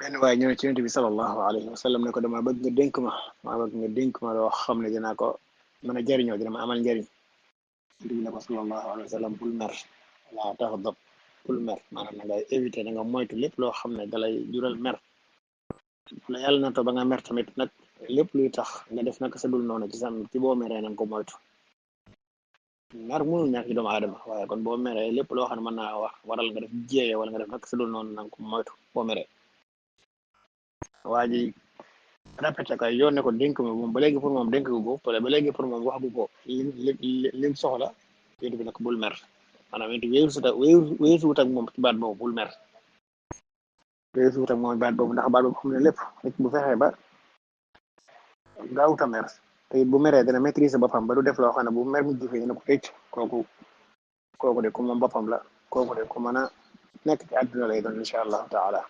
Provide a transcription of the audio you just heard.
benn waaye ñëw ci yonent bi sallallahu alayhi wa sallam ne ko dama bëgg nga dénk ma maa bëgg nga dénk ma loo xam ne dinaa ko mën a jariñoo dina ma amal njariñ yonent bi ne ko sallallahu alayhi wa sallam bul mer wala taxdab bul mer maanaam na ngay éviter da nga moytu lépp loo xam ne dalay jural mer la yàlla na to ba nga mer tamit nag lépp luy tax nga def naka sa dul noonu ci sam ci boo meree nanga ko moytu mer mënul ñàkk ci doomu aadama waaye kon boo meree lépp loo xam ne mën naa wax waral nga def jéeye wala nga def naka sa dul noonu nanga ko moytu boo meree waa ji répété ko yoon ne ko dénk ma moom ba léegi pour moom dénk ko ba léegi pour moom wax gu ko lim soxla yéen bi nag bul mer maanaam it wéeru suut ak moom ci baat boobu bul mer wéeru suut ak moom baat boobu ndax baat boobu xam ne lépp nit bu fexee ba gaawuta mer te it bu meree dana maîtriser boppam ba du def loo xam ne bu mer mu jëfee dina ko tëcc kooku de ku moom boppam la kooku de ku mën a nekk ci àdduna lay doon incha allahu taala